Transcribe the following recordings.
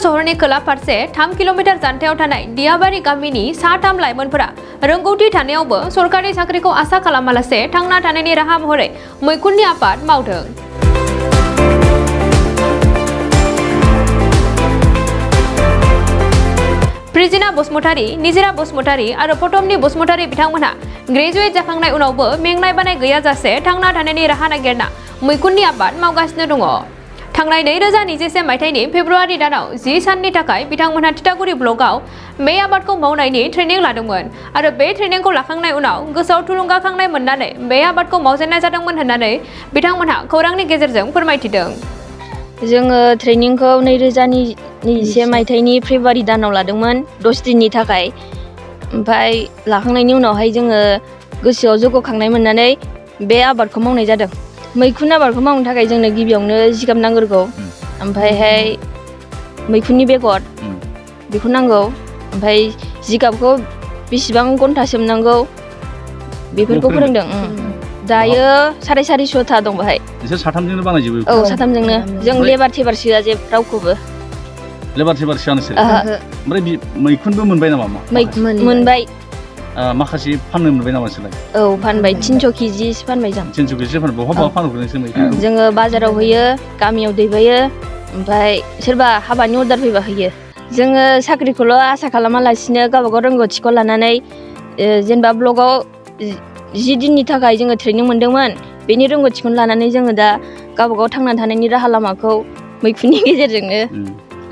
सहरनि खोला फारसे 3 किल'मिटार जानथायाव थानाय दियाबारि गामिनि साथाम लाइमोनफोरा रोंगौथि थानायावबो सरकारि साख्रिखौ आसा खालामालासे थांना थानायनि राहा महरै मैखुननि आबाद मावदों। प्रिजिना बसुमतारी, निजिरा बसुमतारी आरो पटमनि बसुमतारी बिथांमोनहा ग्रेजुवेट जाखांनाय उनावबो मेंनाय बानाय गैयाजासे थांना थानायनि राहा नागिरना मैखुननि आबाद मावगासिनो दङ। थांनाय 2021 मायथाइनि फेब्रुवारि दानाव 10 साननि थाखाय बिथांमोनहा तितागुरि ब्लकआव बे आबादखौ मावनायनि ट्रेनिं लादोंमोन आरो बे ट्रेनिंखौ लाखांनाय उनाव गोसोआव थुलुंगाखांनाय मोननानै बे आबादखौ मावजेननाय जादोंमोन होननानै बिथांमोनहा खौरांनि गेजेरजों फोरमायथिदों। जोङो ट्रेनिंखौ 2021 मायथाइनि फेब्रुवारि दानाव लादोंमोन 10 दिननि थाखाय। ओमफ्राय लाखांनायनि उनावहाय जोङो गोसोआव जौगाखांनाय मोननानै बे आबादखौ मावनाय जादों। मैखुन आबादखौ मावनो थाखाय जोंनो गिबियावनो जिगाब नांग्रोगौ, ओमफ्रायहाय मैखुननि बेगर बेखौ नांगौ, ओमफ्राय जिगाबखौ बेसेबां घन्टा सोमनांगौ बेफोरखौ फोरोंदों। दायो 450 दं बाहाय। नोंसोर साथामजोंनो बानायजोबो? औ, साथामजोंनो। जों लेबार थेबार सोआ जे रावखौबो। लेबार थेबार सोआ नोंसोर? ओमफ्राय मैखुनबो मोनबाय नामा? मोनबाय। माखासे फाननो मोनबाय नामा नोंसोरलाय? औ, फानबाय। 300 केजिसो फानबाय जों। 300 केजि फानबाय। बहा फानहरदों नोंसोर मैखुनखौ? जोङो बाजाराव होयो, गामियाव दैबायो, ओमफ्राय सोरबा हाबानि अर्डार फैबा होयो। जोङो साख्रिखौल' आसा खालामालासिनो गावबागाव रोंगौथिखौ लानानै जेनेबा ब्लगाव 10 दिननि थाखाय जोङो ट्रेनिं मोनदोंमोन। बेनि रोंगौथिखौनो लानानै जोङो दा गावबागाव थांना थानायनि राहा लामाखौ मैखुननि गेजेरजोंनो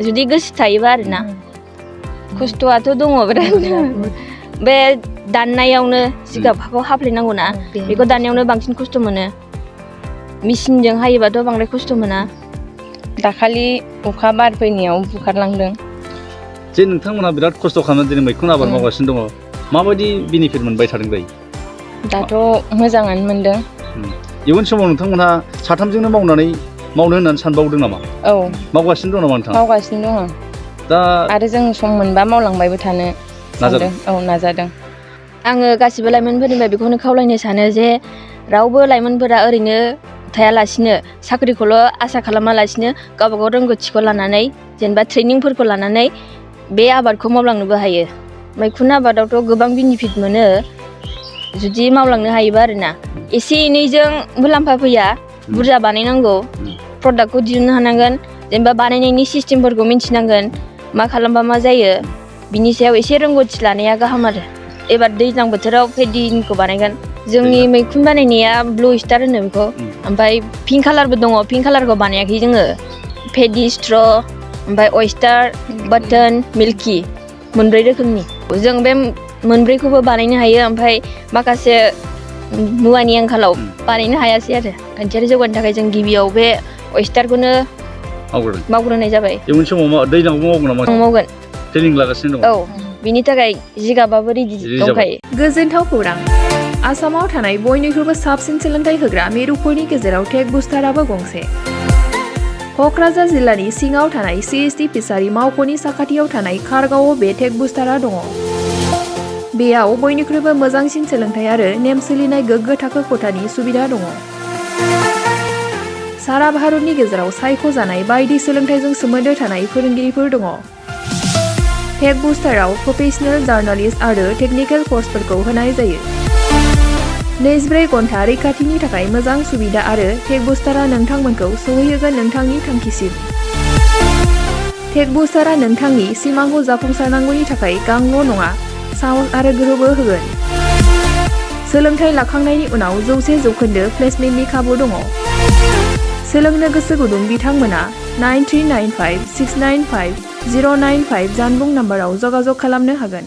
जुदि गोसो थायोबा आरोना। खस्थ'आथ' दङ बिराद। बे दाननायावनो जिगाबखौ हाफ्लेनांगौ ना, बेखौ दाननायावनो बांसिन खस्थ' मोनो। मेचिनजों हायोबाथ' बांद्राय खस्थ' मोना। दाखालि अखा बार फैनायाव बुखारलांदों। जे नोंथांमोनहा बिराद खस्थ' खालामनानै दिनै मैखुन आबाद मावगासिनो दङ, माबायदि बेनिफिट मोनबाय थादों दायो? दाथ' मोजाङानो मोनदों। इयुन समाव नोंथांमोनहा साथामजोंनो मावनो होननानै सानबावदों नामा? औ, मावगासिनो दं नामा नोंथाङा? मावगासिनो दङ। दा आरो जों सम मोनबा मावलांबायबो थानो सानदों। औ, नाजादों। आङो गासिबो लाइमोनफोरनिफ्राय बेखौनो खावलायनो सानो जे रावबो लाइमोनफोरा ओरैनो थायालासिनो, साख्रिखौल' आसा खालामालासिनो गावबागाव रोंगौथिखौ लानानै जेनेबा ट्रेनिंफोरखौ लानानै बे आबादखौ मावलांनोबो हायो। मैखुन आबादावथ' गोबां बेनिफिट मोनो जुदि मावलांनो हायोबा आरोना। एसे एनैजों मुलाम्फा फैया, बुरजा बानायनांगौ, प्रडाक्टखौ दिहुननो हानांगोन, जेनेबा बानायनायनि सिस्टेमफोरखौ मिन्थिनांगोन, मा खालामबा मा जायो, बिनि सायाव एसे रोंगौथि लानाया गाहाम आरो। एबार दैज्लां बोथोराव पेडिनिखौ बानायगोन। जोंनि मैखुन बानायनाया ब्लु स्टार होनो बेखौ, ओमफ्राय पिंक कालारबो दङ। पिंक कालारखौ बानायाखै जोङो। पेडि स्ट्र', ओमफ्राय oyster, बटन, मिल्कि, मोनब्रै रोखोमनि। जों बे मोनब्रैखौबो बानायनो हायो, ओमफ्राय माखासे मुवानि आंखालाव बानायनो हायासै आरो। रांखान्थियारि जौगानो थाखाय जों गिबियाव बे oysterखौनो मावग्रोनाय जाबाय। इयुन समाव दैज्लाङावबो मावगोन नामा? मावगोन। ट्रेनिं लागासिनो दङ? औ, बिनि थाखाय जिगाबाबो रेडि दंखायो। गोजोनथाव खौरां! आसामाव थानाय बयनिख्रुइबो साबसिन सोलोंथाइ होग्रा मिरुफोरनि गेजेराव टेक बुस्टाराबो गंसे। क'क्राझार जिल्लानि सिङाव थानाय CST फिसारि मावख'नि साखाथियाव थानाय खारगावआव बे टेक बुस्टारा दङ। बेयाव बयनिख्रुइबो मोजांसिन सोलोंथाइ आरो नेम सोलिनाय गोग्गो थाखो खथानि सुबिदा दङ। सारा भारतनि गेजेराव सायख'जानाय बायदि सोलोंथाइजों सोमोन्दो थानाय फोरोंगिरिफोर दङ। टेक बुस्टाराव प्रफेशनेल, जार्नालिस्ट आरो टेकनिकेल कर्सफोरखौ होनाय जायो। 24 घन्टा रैखाथिनि थाखाय मोजां सुबिदा आरो टेक बुस्टारा नोंथांमोनखौ सौहैहोगोन नोंथांनि थांखिसिम। टेक बुस्टारा नोंथांनि सिमांखौ जाफुंसारनांगौनि थाखाय गांल' नङा, साहस आरो गोहोबो होगोन। सोलोंथाइ लाखांनायनि उनाव 100% प्लेसमेन्टनि खाबु दङ। सोलोंनो गोसो गुदुं बिथांमोना 9395695095 जानबुं नाम्बाराव जगाजग खालामनो हागोन।